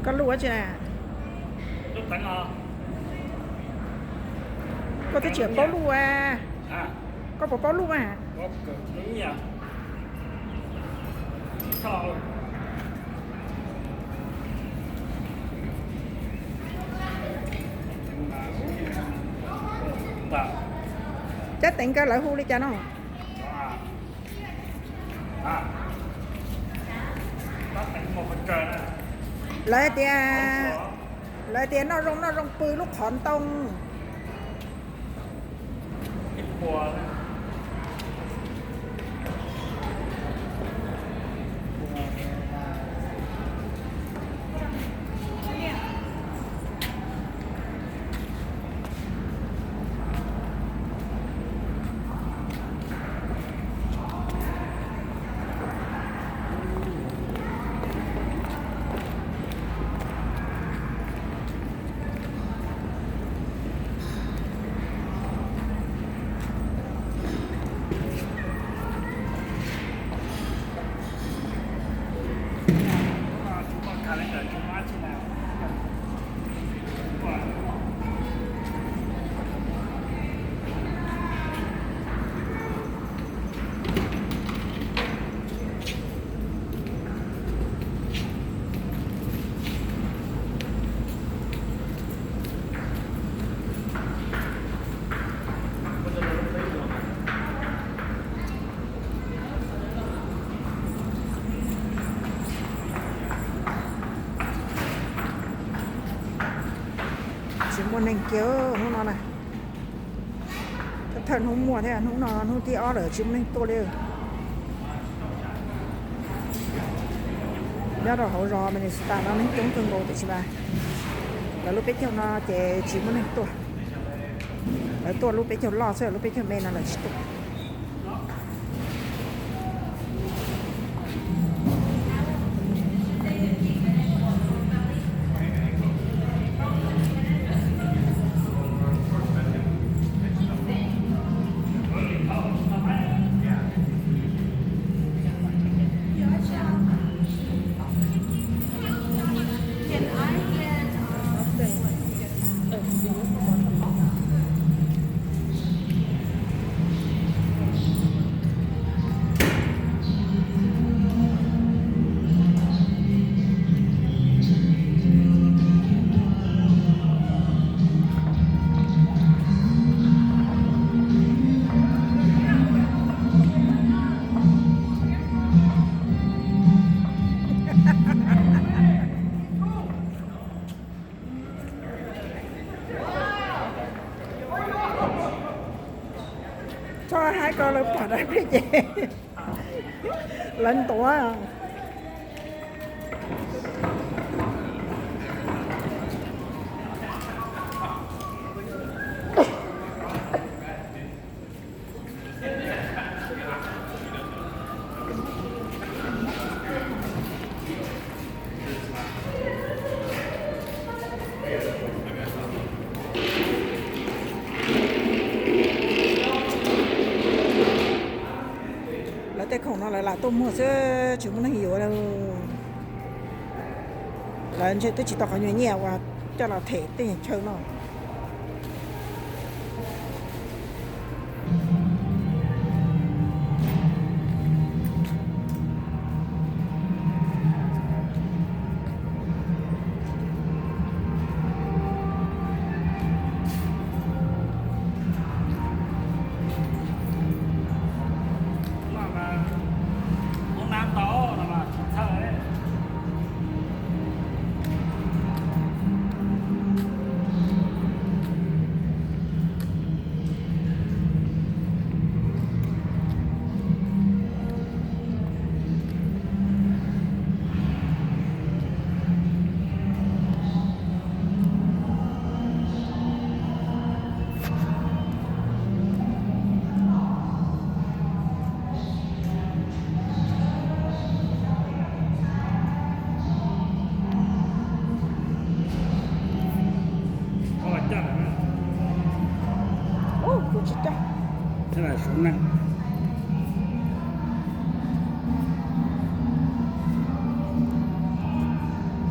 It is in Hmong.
Koj luj ua tsi na? Koj twb tsis paub luj a. Koj puas paub luj mas? Cov teev kawg lawv hu li cas no? Lawv tias, lawv tias noj zoo noj zoo pw lub qhov ntoo. Tsis muaj neeg kiag hnub no na. Thawj hnub muaj thiab, hnub no hnub thib ob lawm tsis muaj neeg tuaj li. Nyob rau hauv zos Minnesota no neeg coob kawg nkaus tiam sis mas lawv lub peb caug no ces tsis muaj neeg tuaj. Lawv tuaj lub peb caug loj xwb, lub peb caug me no lawv tsis tuaj. Txhob hais ko lawv pom dab peb ces lawv ntuav. Lawv tej khoom no lawv lam tuaj muag xwb tsis muaj neeg yuav. Lawv ntshe twb tsis tau qhov nyuag nyiaj uas coj los them tej chaw no. Kuv tsis coj. Suav neeg.